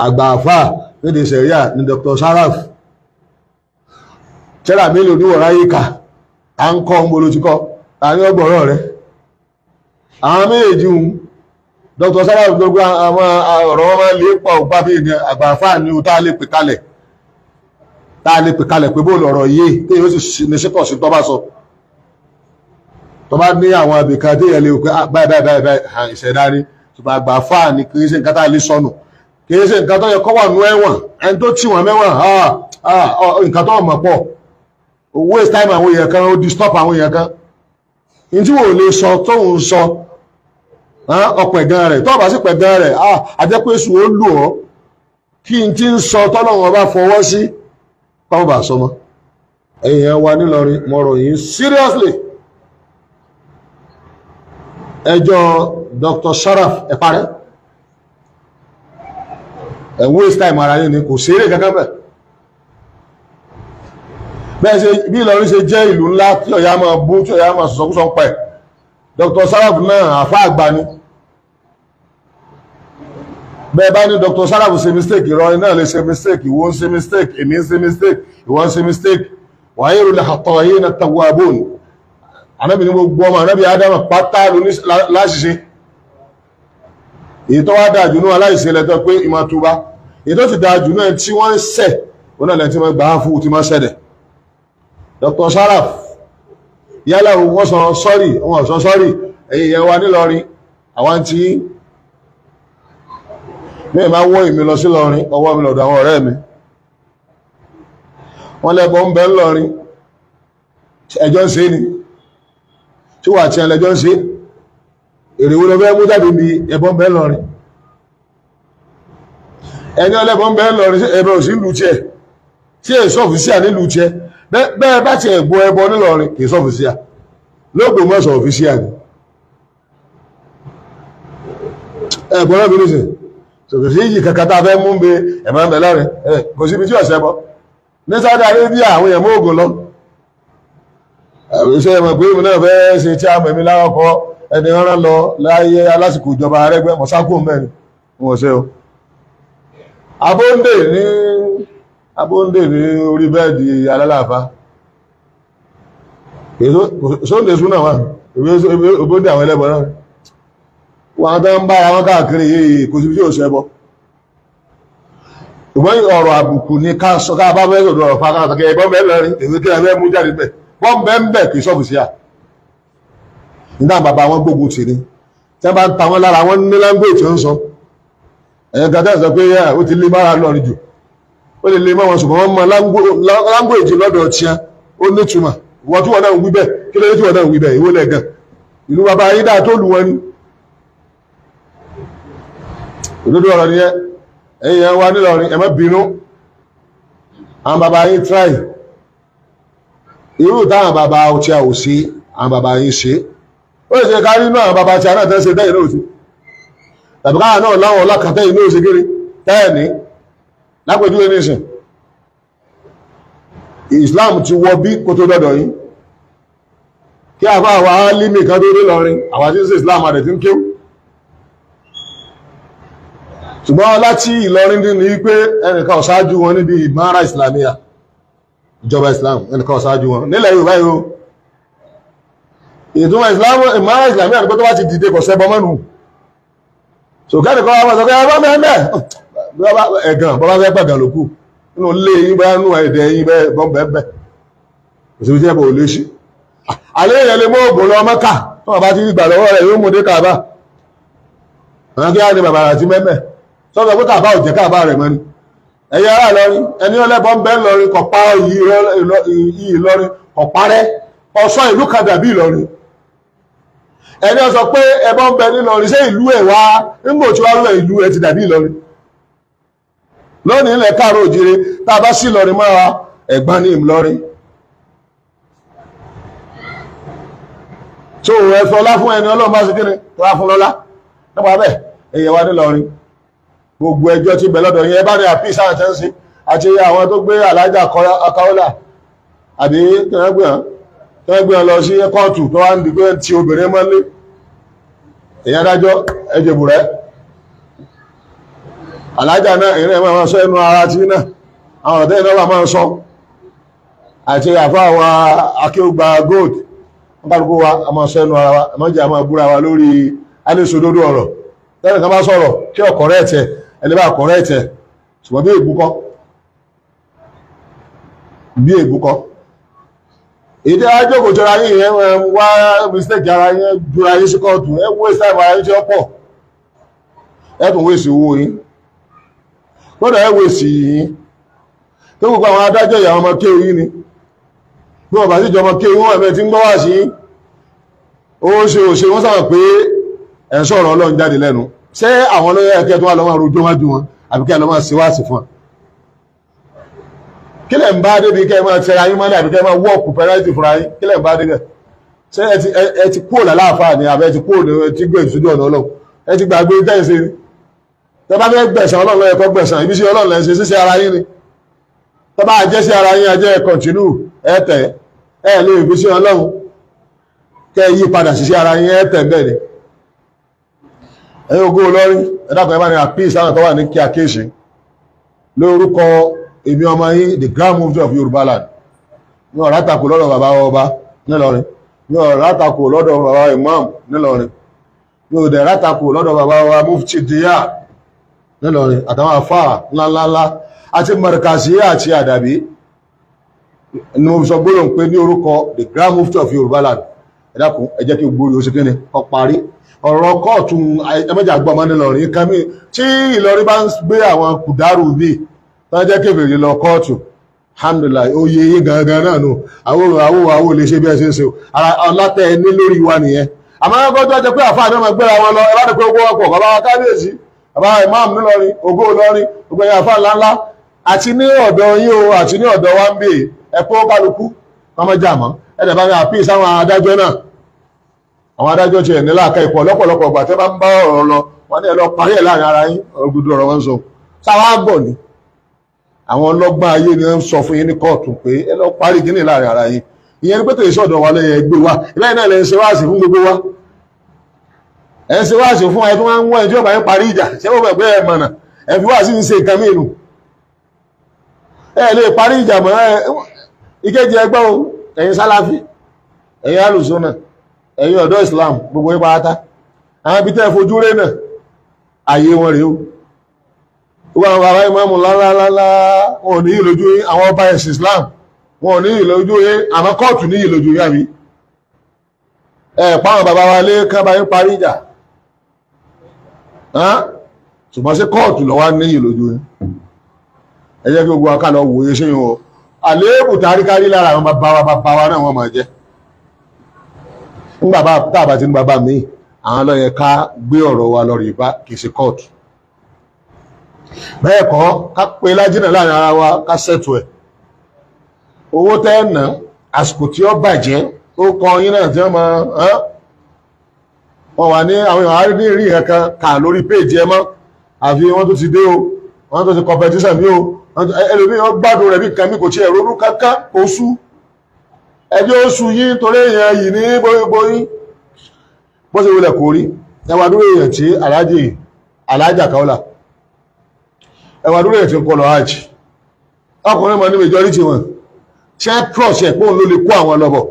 Àgbà àfà nídìí sẹ̀ríà ní Dr. Sharaf. Tẹ́lá mélòó níwọ̀n ráyè kà à ń kọ́ ń bolo ti kọ́ ta ní ọgbọ̀rọ̀ rẹ̀. Àwọn méjèèjì ń Dr. Sharaf, gbogbo àwọn ọ̀rọ̀ wọn máa lè pọ̀ òpá bí ní àgbà àfà ní o tá a lè pè kalẹ̀, tá a lè pè kalẹ̀ pé bóòlù ọ̀rọ̀ yìí tí yóò sì ní síkọ̀ sí tọ́ bá sọ, tó bá ní àwọn àbìkan tí èèyàn lè wò pé báyìí báyìí báyìí báyìí ìṣẹ̀dá ni. Ṣùgbọ́n àgbà àfà ni, kì í ṣe nǹkan tá a lè sọnù, kì í ṣe nǹkan tó yẹ kó wà nú ẹ̀wọ̀n. Ẹni tó tì wọ́n mẹ́wọ̀n, nǹkan tó mọ̀ pọ̀, waste time àwọn èèyàn kan, ó disturb àwọn èèyàn kan ní tí wọ́n lè sọ tóun sọ ọ̀pẹ̀ gan rẹ̀. Tó bá sì pẹ̀ gan rẹ̀, àjẹpẹ́sù ó lù ọ́ kí n ti ń sọ tọ́lọ́wọ́n bá fọwọ́ sí kọ́mọ́ bá sọmọ́. Ẹ̀yìn ẹ̀ wa nílọrin, mo rọ̀ yín seriously, ẹjọ́ Dr. Sharaf, ẹ parẹ́. Ẹ̀ waste time ara yín ni, kò ṣeré kankan bẹ́ẹ̀. Bẹ́ẹ̀ ṣe bí Ìlọrin ṣe jẹ́ ìlú ńlá tí ọ̀yá máa bú, tí ọ̀yá máa sọ̀sọ́kúsọ ń pẹ̀, Dr. Sharaf náà àfá àgbà ni. Bẹ́ẹ̀ bá ní Dr. Sharaf ṣe mistake, Ìlọrin náà lè ṣe mistake. Ìwọ ń ṣe mistake, èmi ń ṣe mistake, ìwọ ń ṣe mistake. Wa khayrul khatta'ina tawwabun. Ànábì ní gbogbo ọmọ ànábì Ádámà pátá ló ní láṣìṣe. Èyí tó wá dáa jù náà aláìṣe lẹ́tọ́ pé ìmọ̀ túbá. Èyí tó ti dáa jù náà tí wọ́n ń ṣẹ̀, wọn náà lẹ́tí wọ́n gbà á fún tí wọ́n ṣẹ̀dẹ̀. Dr. Sharaf, yálà wọ́n sọ sọ́rì, wọ́n sọ sọ́rì, ẹ̀yin ìyẹn wa nílọrin, àwọn tí ní ìmá wọ́ ìmí lọ sí lọrin, ọwọ́ mi lọ́dọ̀ àwọn ọ̀rẹ́ mi, wọ́n lẹ́bọ̀ ń bẹ ńlọrin, ẹjọ́ ń ṣe ni tí wà tí ẹlẹ́jọ́ ń ṣe. Èrè wo lọ fẹ́ mú jáde bí ẹbọ ń bẹ ńlọrin? Ẹni ọlẹ́bọ̀ ń bẹ ńlọrin, ẹbọ ò sí ìlú tiẹ̀ tí èso ọ̀fíṣíà nílùú tiẹ̀. Bẹ́ẹ̀ bá tiẹ̀ gbọ́ ẹbọ nílọrin, kì í sọ́fíṣíà lÓgbómọ̀ṣọ́, ọ̀fíṣíà ni ẹ̀gbọ́n náà bí nìsín sọ̀tò sí yìí kankan tá a fẹ́ mú bẹ ẹ̀mọ́ ń bẹ lọ́rin. Kò síbi tí ọ̀sẹ̀ bọ́ ní Saudi Arabia, àwọn èèyàn mọ́ọ̀gùn lọ. Ṣé ẹ mọ̀ pé èmi náà fẹ́ ṣe tí a mọ̀ èmi láwọn kọ ẹni rán lọ láyé alásìkò ìjọba Arẹ́gbẹ́ mọ̀sákò mẹ́rin wọn ṣe o. Abóńdè ní abóńdè ní orí bẹ́ẹ̀dì alálàáfá sóńdè súnà wà ìbóńdè àwọn ẹlẹ́bọ náà wọn tó ń bára wọn káàkiri yìí, kò síbi tí ò ṣẹbọ. Ṣùgbọ́n ọ̀rọ̀ àbùkù ni ká sọ ká bá fẹ́ sọ̀rọ̀ ọ̀rọ̀ fáká àtàkẹ́ ẹ̀bọ́n bẹ́ẹ̀ lọ́rin èmi kí ẹ fẹ́ mú jáde bẹ́ẹ̀ bọ́n bẹ́ẹ̀ ń bẹ̀ kì í sọ́ọ̀fù sí à nígbà bàbá wọn gbógun tì ní tí wọ́n bá ń ta wọn lára wọn ní láńgbèjì ó ń sọ ẹ̀yẹn kan tẹ́ sọ pé ó ti lé mára lọ́rin jù, ó lè lé mọ́ wọn, ṣùgbọ́n wọ́n mọ láńgbèjì lọ́dọ̀ tiẹ̀, ó nítumọ̀. Ìwọ tí wọ́n náà ń wí bẹ́ẹ̀, kí ló dé tí wọ́n náà ń wí bẹ́ẹ̀? Ìwọ lẹ́gàn ìlú bàbá yín dáa tó lù wọn ni. Òdodo ọ̀rọ̀ nìyẹn. Ẹ̀yin yẹn wá nílọrin, ẹ má bínú, àwọn bàbá yín try irú táwọn bàbá tí a ò sí, àwọn bàbá yín ṣe. Ó lè ṣe kárí inú àwọn bàbá tí a náà tẹ́ ṣe tẹ́yìn náà sí, tàbí káwọn náà láwọn ọlọ́kàn tẹ́yìn náà ṣe kiri tẹ́yìn ní lápèjúwe nísìn. Islam ti wọ bí kó tó dọ̀dọ̀ yín, kí àfa àwa álímì kan tó dé lọrin, àwa tí ń ṣe Islam àdẹ̀ tí ń kéwù. Ṣùgbọ́n láti Ìlọrin dín ní pé ẹnìkan ọ̀ṣáájú wọn níbi ìmára ìsìlámíyà, ìjọba Islam, ẹnìkan ọ̀ṣáájú wọn nílẹ̀ Yorùbá yìí o. Ìtumọ̀ ìmára ìsìlámíyà ní pé tó bá ti dìde, kò sẹ́bọ mọ́nu. Ṣòkẹ́nìkan wọn sọ pé ẹbọ mẹ́mẹ́ ẹ̀gàn bọ́bá fẹ́ pẹ̀gàn lókù nínú ilé yín, bẹ́ẹ̀ nínú ẹ̀dẹ̀ yín, bẹ́ẹ̀ bọ́n bẹ́ẹ̀ bẹ́ẹ̀ kò síbi tí ẹ̀bọ̀ ò lè ṣí. Àlẹ́ èèyàn lè mú ògùn lọ Mẹ́kà, tó wọn bá ti gbà lọ́wọ́ rẹ̀, yóò mú dé Kàbá. Àwọn kí á ní bàbá àti mẹ́mẹ́ sọ́dọ̀ pé Kàbá ò jẹ́ Kàbá rẹ̀ mọ́ ni. Ẹ̀yin ará Ìlọrin, ẹni ọlẹ́bọ̀ ń bẹ́ Ìlọrin kọ̀ pa iyì Ìlọrin kọ̀ parẹ́, ọ̀sọ́ ìlú kan dàbí Ìlọrin. Ẹni ó sọ pé ẹbọ ń bẹ nílọrin, ṣé ìlú ẹ̀ wá nígbò tí wàá rẹ̀ ìlú ẹ̀ ti dàbí Ìlọrin lónìí? Ilẹ̀ káàró òjìrè, tá a bá sí Ìlọrin mọ́ra, ẹ̀gbọ́n ní Ìlọrin tó ẹ fọlá fún ẹni Ọlọ́run bá ṣe kíni tó wá fún lọ́lá nípa bẹ́ẹ̀. Ẹ̀yẹ wa nílọrin, gbogbo ẹjọ́ tí bẹ̀ lọ́dọ̀ yẹn, ẹ bá ní àpísà àtẹ́sí àti àwọn tó gbé alájà Kaola àbí tẹ́gbẹ́ lọ sí kóòtù tó wá ń di pé ti obìnrin mọ́lé, èyàn adájọ́ ẹjẹ̀bù rẹ̀. Alájà náà ìrìn ẹ̀ máa sọ ẹnu ara tí náà, àwọn ọ̀tẹ́ iná wà máa sọ àti àfá àwọn akéwùgbà gold, wọ́n kálukú wa a máa sọ ẹnu ara wa. A máa jẹ́ a máa búra wa lórí alẹ́sòdodo ọ̀rọ̀. Tẹ́lẹ̀ kan bá sọ̀rọ̀ kí ọ̀kọ̀rẹ́ ẹ̀tẹ̀ ẹni bá kọ̀rẹ́ ẹ̀tẹ̀, ṣùgbọ́n bí èbú kọ́, bí èbú kọ́. Èyí tí a jókòó jọra yín yẹn wá mistake ara yín, jura yín sí kóòtù, ẹ waste time ara yín tí ó pọ̀, ẹ tún waste owó yín, kódà ẹ waste yín tó gbogbo àwọn adájọ́ ìyàwó ọmọ kéwù yín ni. Bí wọ́n bá sì jọ ọmọ kéwù wọn, ẹ̀mẹ́ tí ń gbọ́ wá sí ó ṣe òṣè, wọ́n sábà pé ẹ̀ ń sọ̀rọ̀ Ọlọ́run jáde lẹ́nu. Ṣé àwọn olóyè ẹ̀kẹ́ tó wà lọ́wọ́ rojọ́ wájú wọn, àbí kẹ́ ẹ lọ́ máa ṣe wáàsí fún wọn? Kí lẹ̀ ń bá débi kẹ́ ẹ máa tẹra yín mọ́lẹ̀, àbí kẹ́ ẹ máa wọ́ọ̀kù pẹ́ráìtì fúnra yín? Kí lẹ̀ ń bá débẹ̀? Ṣé ẹ ti kúrò lálàáfáà ni, àbẹ́ ti kúrò ní ẹ ti gbé ìṣojú ọ̀nà Ọlọ́run? Ẹ ti gbàgbé tẹ́ǹsì ni. Tẹ́ bá fẹ́ gbẹ̀sán Ọlọ́run, ló yẹ kó gbẹ̀sán ibi sí Ọlọ́run lẹ́ ń ṣe ṣíṣe ara yín ni. Tẹ́ bá jẹ́ sí ara yín, ajẹ́ continue, ẹ tẹ̀ ẹ lè fi sí Ọlọ́run kẹ́ ẹ yí padà sí ara yín, ẹ tẹ̀ bẹ́ẹ̀ ni. Ẹ̀yin ògo Ìlọrin, ẹ dákun, ẹ bá ní appeal sáwọn tó wà ní kí akéṣe lórúkọ èmi ọmọ yín, the Grand Mufti of Yorùbá land. Mi ò rátakò lọ́dọ̀ bàbá ọba nílọrin, mi ò rátakò lọ́dọ̀ bàbá imam nílọrin, mi ò dẹ̀ rátakò lọ́dọ̀ bàbá wa mufti díyà nílọrin, àtàwọn àfáà ńláńláńlá àti mọ̀rẹ̀kàsí àti àdàbí ni mo sọ gbólóhùn pé ní orúkọ the Grand Mufti of Yorùbá land, ẹ dákun, ẹ jẹ́ kí gbogbo yóò ṣe kí ni kó parí ọ̀rọ̀ kóòtù. Ẹmẹ́jà gbọ́ ọmọ nílọrin kan mi tí Ìlọrin bá ń gbé àwọn kùdárù bíi tán jẹ́ kèfèrí lọ kóòtù. Alhamdulillah, oyè yín gangan náà nù. Àwọn àwọn lè ṣe bí ẹ ṣe ń ṣe o, ara ọlátẹ ní lórí wa nìyẹn. Àmọ́ ẹgbẹ́ tó jẹ́ pé àfáà náà máa gbéra wọn lọ, ẹ bá dé pé owó ọkọ̀ bàbá wa kábíyèsí, bàbá imam nílọrin, ògo Ìlọrin, gbogbo ẹ̀yà àfáà ńláńlá àti ní ọ̀dọ̀ yín o, àti ní ọ̀dọ̀ wa ń bè, ẹ kó kálukú kọ́mọ́jà mọ́. Ẹ dẹ̀ bá mi àpíì sáwọn adájọ́ náà. Àwọn adájọ́ tiẹ̀ ní láàka ìpọ̀ lọ́pọ̀lọpọ̀ ọgbà tẹ́ bá ń bá ọ̀rọ̀ lọ, wọ́n ní ẹ lọ parí ẹ̀ láàrin ara yín. Ọ̀rọ̀ gbogbo ọ̀rọ̀ wọn sọ sáwá gbọ̀ ni. Àwọn ọlọ́gbọ́n ayé ni wọ́n sọ fún yín ní kóòtù pé ẹ lọ parí kíní láàrin ara yín. Ìyẹn ní pé kìí sọ̀dọ̀ wa lẹ́yìn ẹgbẹ́ wa ìbẹ́yìn náà lẹ́ ń ṣe wáàsí fún gbogbo wa. Ẹ ń ṣe wáàsí fún ẹ tó wá ń wọ́n ẹ tí ó bá yín parí ìjà. Ṣé ó bẹ̀ pé ẹ mọ̀nà ẹ fi wáàsí ń ṣe nǹkan mìíràn, ẹ lè parí ìjà mọ́. Ẹ ìkejì ẹgbẹ́ o, ẹ̀yin sálàfí, ẹ̀yin alùsùnà, ẹ̀yin ọ̀dọ́ Islam, gbogbo yín pátá, àwọn ibi tẹ́ ẹ fojú rẹ̀ náà, ààyè wọn rèé o. Gbogbo àwọn bàbá ìmáàmù ńláńláńlá, wọn ò ní ìlójú yín. Àwọn ọba ẹ̀sìn Islam, wọn ò ní ìlójú yín. Àmọ́ kóòtù ní ìlójú yín, àbí ẹ pa àwọn bàbá wa lé kán bá yín parí ìjà? Ṣùgbọ́n sí kóòtù lọ́wọ́ ní ìlójú yín? Ẹ jẹ́ kí gbogbo wa ká lọ wòye sí yín o. Àléébù táríkárí lára àwọn bàbá wa, bàbá wa náà wọ́n máa jẹ́ nígbà tá a bá ti ní bàbá mi. Àwọn ló yẹ ká gbé ọ̀rọ̀ wa lọ rí bá, kì í ṣe kóòtù. Bẹ́ẹ̀ kọ́, ká pé lájínà láàrin ara wa, ká ṣètò ẹ̀. Owó tẹ́ ẹ̀ ná, àsìkò tí ó bàjẹ́, ó kọ yín náà tí wọ́n máa wọ́n wà ní àwọn èèyàn ní rí nǹkan kà lórí péèjì ẹ mọ́. Àfi wọ́n tó ti dé o, wọ́n tó ti competition mi o. Ẹlòmíì wọ́n gbádùn rẹ̀ bí nǹkan mi kò tiẹ̀ ronú kankan. Oṣù ẹjọ́ oṣù yín torí èèyàn yìí ní bóyí bó ṣe wulẹ̀ kò rí. Ẹwà dúró èèyàn tí aláàjì aláàjà kaola, ẹwà dúró èèyàn tí ń kọ lọ hajj, ọkùnrin mọ̀ ní majority wọn. Ṣé trust ẹ̀ pé òun ló lè kó àwọn lọ́bọ̀?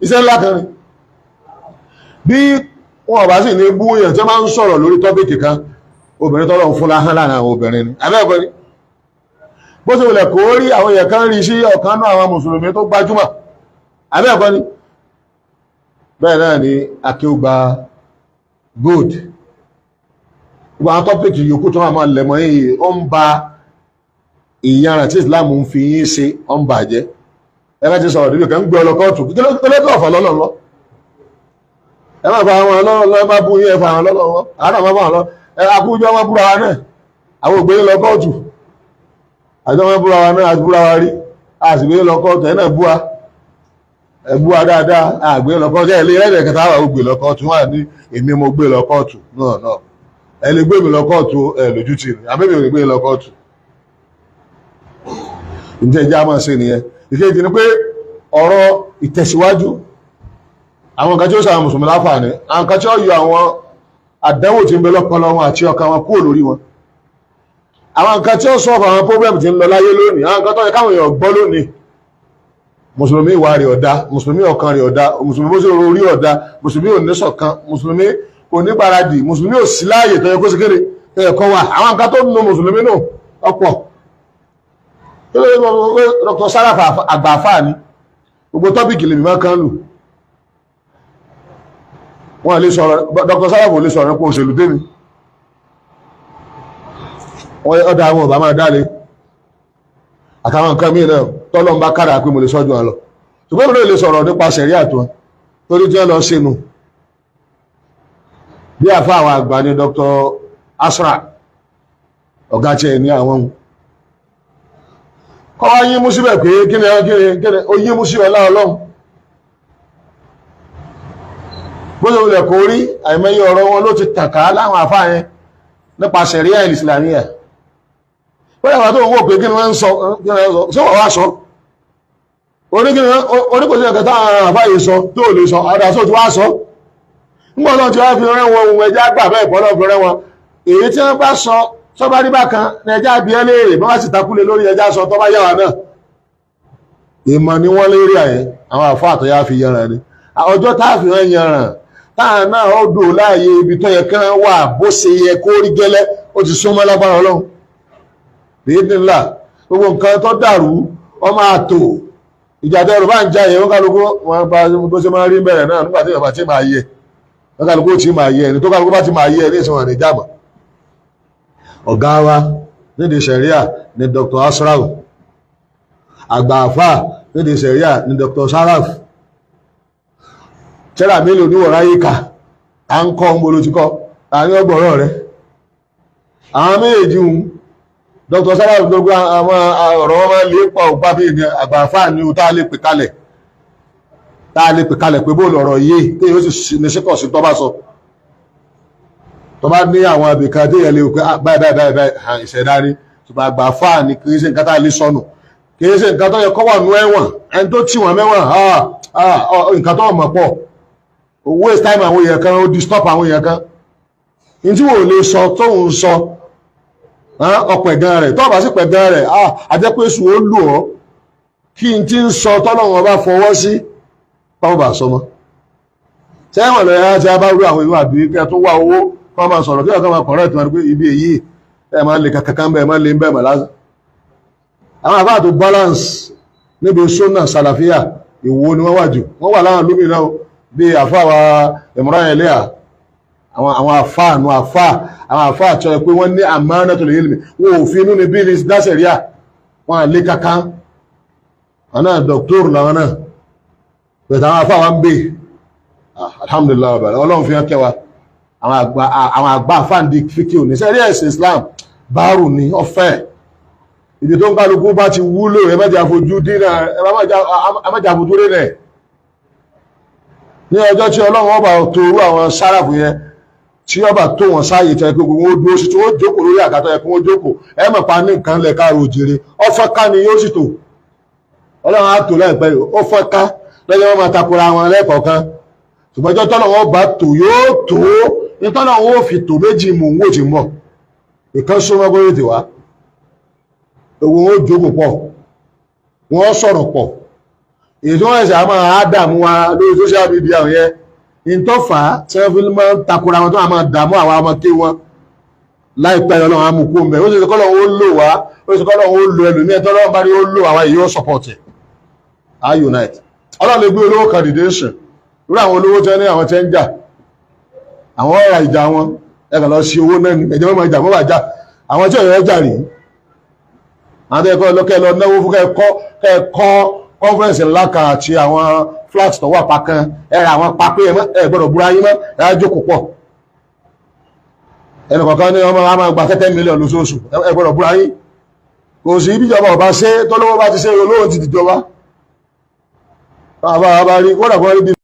Iṣẹ́ ńlá kan ni. Bí wọn bá sì ní bú èèyàn tí wọ́n máa ń sọ̀rọ̀ lórí topic kan, obìnrin tọ́lọ̀ ń fún láhán láàrin àwọn obìnrin ni abẹ́ẹ̀kọ́ ni. Bó ṣe wulẹ̀ kó rí, àwọn èèyàn kan rí sí ọ̀kan náà àwọn mùsùlùmí tó gbajúmọ̀, abẹ́ẹ̀kọ́ ni. Bẹ́ẹ̀ náà ni akéwùgbà gold, gbogbo àwọn topic yòókù tó wà máa lẹ̀mọ́ yìí, ó ń ba ìyára tí Islam ń fi yín ṣe, ó ń bàjẹ́. Ẹ bá ti sọ̀rọ̀ níbi kan, ń gbé ọlọ́kọ́ọ̀tù kí ló ọ̀fà lọ́lọ́. Ẹ má fa àwọn ọlọ́rọ̀ lọ, ẹ má bú yín, ẹ fa àwọn ọlọ́rọ̀ lọ, àwọn náà má bá wọn lọ. Ẹ akújọ wọn búra wa náà, àwọn ògbé lọ kóòtù. Àti wọn búra wa náà, àti búra wa rí, a sì gbé lọ kóòtù. Ẹ náà búwa, ẹ búwa dáadáa, àgbé lọ kóòtù. Ẹ lè rẹ́ẹ̀dẹ̀ kẹta àwọn ògbé lọ kóòtù wọn ní èmi mo gbé lọ kóòtù náà náà. Ẹ lè gbé mi lọ kóòtù, ẹ lójú tì mí, àbẹ́mi ò lè gbé lọ kóòtù. Ǹjẹ́ ìjà máa ṣe nìyẹn? Ìkejì ni pé ọ̀rọ̀ ìtẹ̀síwájú, àwọn nǹkan tí ó sàwọn mùsùlùmí láǹfààní, àwọn nǹkan tí ó yọ àwọn àdánwò tí ń bẹ lọ́pọlọ wọn àti ọkàn wọn kúrò lórí wọn. Àwọn nǹkan tí ó solve àwọn problem tí ń lọ láyé lónìí, àwọn nǹkan tó yẹ káwọn èèyàn gbọ́ lónìí. Mùsùlùmí ìwà rẹ̀ ọ̀dá, mùsùlùmí ọkàn rẹ̀ ọ̀dá, mùsùlùmí bó ṣe orí ọ̀dá, mùsùlùmí ò ní ṣọ̀kan, mùsùlùmí kò ní gbáradì, mùsùlùmí ò sí láàyè tó yẹ kó ṣe kéré tó yẹ kó wà. Àwọn nǹkan tó nu mùsùlùmí nù ọ̀pọ̀. Dr. Sarafa àgbààfà ni, gbogbo topic lèmi máa kán lù. Wọ́n lè sọ̀rọ̀, Dr. Sarafa ò lè sọ̀rọ̀ nípa òṣèlú tèmi. Wọ́n ọ̀dà àwọn ọ̀bá máa dáre àtàwọn nǹkan míì náà tọ́lọ́ ń bá kára pé mo lè sọ́jú wọn lọ, ṣùgbọ́n mi náà lè sọ̀rọ̀ nípa ṣẹ̀ríà tó wọn torí tí wọ́n lọ sínú bí àfa àwọn àgbà ní Dr. Asra ọ̀gá tiẹ̀ ní àwọn ohun kọ́ wá yín mú síbẹ̀ pé kí ni kí ni kí ni ó yín mú sí ọlá Ọlọ́run. Bó ṣe wulẹ̀ kó rí, àìmọye ọ̀rọ̀ wọn ló ti tàn ká láwọn àfa yẹn nípa ṣẹ̀ríà ìsìlámíyà. Ó yàrá tó ń wò pé kí ni wọ́n ń sọ, kí ni wọ́n sọ, ṣé wọ́n wá sọ oníkòsí ẹ̀kẹ́ táwọn àfa yìí sọ tó lè sọ ọ̀dà sọ ti wá sọ. Nígbà náà tí wọ́n fi rẹ́ wọn ohun ẹja gbà bẹ́ẹ̀ pọ̀ lọ́ọ́ fi rẹ́ wọn, èyí tí wọ́n bá sọ sọ́bá rí bákan ní ẹja bí ẹ léèrè bá wá sì takúlé lórí ẹja sọ tọ́ bá yàwá náà. Ìmọ̀ ni wọ́n lérí àyẹ àwọn àfa àtọ́yá fi yanràn ni ọjọ́ tá a fi hàn yanràn táà náà ó dò láàyè ibi tó yẹ kán wà bó ṣe yẹ kó rí gẹ́lẹ́, ó ti súnmọ́ lágbára Ọlọ́run bíi ńlá. Gbogbo nǹkan tó dàrú ọ máa tò. Ìjà tẹrù bá ń já yẹn, wọn kálukú wọn bá bó ṣe máa rí bẹ̀rẹ̀ náà nígbà tí ìyàbá ti máa yẹ, wọn kálukú ó ti máa yẹ ẹni tó kálukú bá ti máa yẹ ní ìsìnwọ̀n ní jàmọ̀. Ọ̀gá wa nídìí sẹ̀ríà ní Dr. Asraf, àgbà àfà nídìí sẹ̀ríà ní Dr. Saraf. Tẹ́lá mélòó ní wọ̀rá yìí kà à ń kọ́ ń bolo ti kọ́ à ní ọgbọ̀rọ̀ rẹ̀. Àwọn méjèèjì ń Dr. Saraf, gbogbo àwọn ọ̀rọ̀ wọn máa lè pọ̀ òpá bí i àgbà àfà ní o tá a lè pè kalẹ̀, tá a lè pè kalẹ̀ pé bóòlù ọ̀rọ̀ yìí tí yóò sì ní síkọ̀ sí tọ́ bá sọ tó bá ní àwọn abìkan tí èèyàn lè pé báyìí báyìí báyìí báyìí ìṣẹ̀dá ni. Ṣùgbọ́n àgbà àfà ni, kì í ṣe nǹkan tá a lè sọnù, kì í ṣe nǹkan tó yẹ kó wà nú ẹ̀wọ̀n. Ẹni tó tì wọ́n mẹ́wọ̀n, nǹkan tó mọ̀ pọ̀, waste time àwọn èèyàn kan, ó disturb àwọn èèyàn kan ní tí wọ́n ò lè sọ tóun sọ ọ̀pẹ̀ gan rẹ̀. Tó bá sì pẹ̀ gan rẹ̀, àjẹpẹ́sù ó lù ọ́ kí n ti ń sọ tọ́lọ́wọ́n bá fọwọ́ sí báwo bá sọmọ sẹ́wọ̀n lọ́yà tí a bá rú àwọn ìwà àbí kí a tó wá owó kọ́ máa sọ̀rọ̀ kí ọ̀kan máa correct wọn pé ibi èyí ẹ máa lè kankan bẹ́ẹ̀ máa lè ń bẹ́ẹ̀ mọ̀ lásán. Àwọn àbá tó balance níbi sunna sàlàfíà, ìwo ni wọ́n wà jù. Wọ́n wà láwọn lómìnira bíi àfáà Imran Eleha, àwọn àfáà nu àfáà, àwọn àfáà tó yẹ pé wọ́n ní amanatul ilmi, wọn ò fi inú ni bí ní dásẹ̀ríà wọn à lé kankan. Àwọn náà dọ̀kítọ́rù làwọn náà pẹ̀tẹ̀. Àwọn àfáà wa ń bè, alhamdulillah, Ọlọ́run fi hàn kẹwàá àwọn àgbà àfáàndì fíkì òní sẹ́rí ẹ̀sìn Islam báàrù ní ọ̀fẹ́ ibi tó ń kálukú bá ti wúlò. Ẹ má jẹ́ àfojú dínà, ẹ má jẹ́ àfojú rí rẹ̀. Ní ọjọ́ tí Ọlọ́run ọba torú àwọn sáràfù yẹn, tí ọba tó wọn sáàyè tẹ́ pé gbogbo wọn dúró sí, tí wọ́n jókòó lórí àgàtọ̀ yẹ kí wọ́n jókòó, ẹ mọ̀ pa ní nǹkan lẹ̀ káàró òjèrè ọfẹ́ ká ni yóò sì tò. Ọlọ́run á tò láìpẹ́ yìí. Ó fẹ́ ká lọ́jọ́ wọn máa takora wọn lẹ́ẹ̀kọ̀ọ̀kan, ṣùgbọ́n ọjọ́ tọ́lọ̀ wọn bá tò yóò tó ní tọ́lọ̀ wọn ò fi tò méjì mò ń wò tí ń bọ̀. Ìkan súnmọ́ bóyá tè wá owó wọn ó jókòó pọ̀, wọ́n sọ̀rọ̀ pọ̀. Èyí tí wọ́n ẹ̀sẹ̀ á máa dààmú wa lórí social media yẹn, ìtọ́fà tí wọ́n fi máa ń takora wọn tó máa dààmú àwọn ọmọ ké wọn láìpẹ́, Ọlọ́run á mú kó mbẹ́. Ó sì ṣe kọ́lọ́run ó lò wá, ó sì ṣe kọ́lọ́run ó lò ẹlòmíẹ̀ tọ́lọ́run bá rí ó lò àwa èyí ó support ẹ̀ á unite. Ọlọ́run lè gbé olówó kan dìde sùn lórí àwọn olówó tẹ́ ní àwọn tẹ́ ń jà, àwọn ọ̀rà ìjà wọn ẹ kàn lọ sí owó náà ní ẹ̀jẹ̀ mọ́ ìjà mọ́ bà já àwọn tí ọ̀yọ́ jà rí, àwọn tó yẹ kọ́ lọ́kẹ́ lọ náwó fún kẹ́ẹ̀kọ́ conference ńlá kan àti àwọn flat tó wà pa kan, ẹ ra àwọn pa pé ẹ gbọ́dọ̀ búra yín mọ́, ẹ á jókòó pọ̀. Ẹnì kọ̀ọ̀kan ní ọmọ wa máa gba 10 million lóṣooṣù, ẹ gbọ́dọ̀ búra yín. Kò sí bíjọba ọba ṣe tọ́lọ́wọ́ bá ti ṣe olówó ti dìjọba bá bá rí kódà kó rí bí.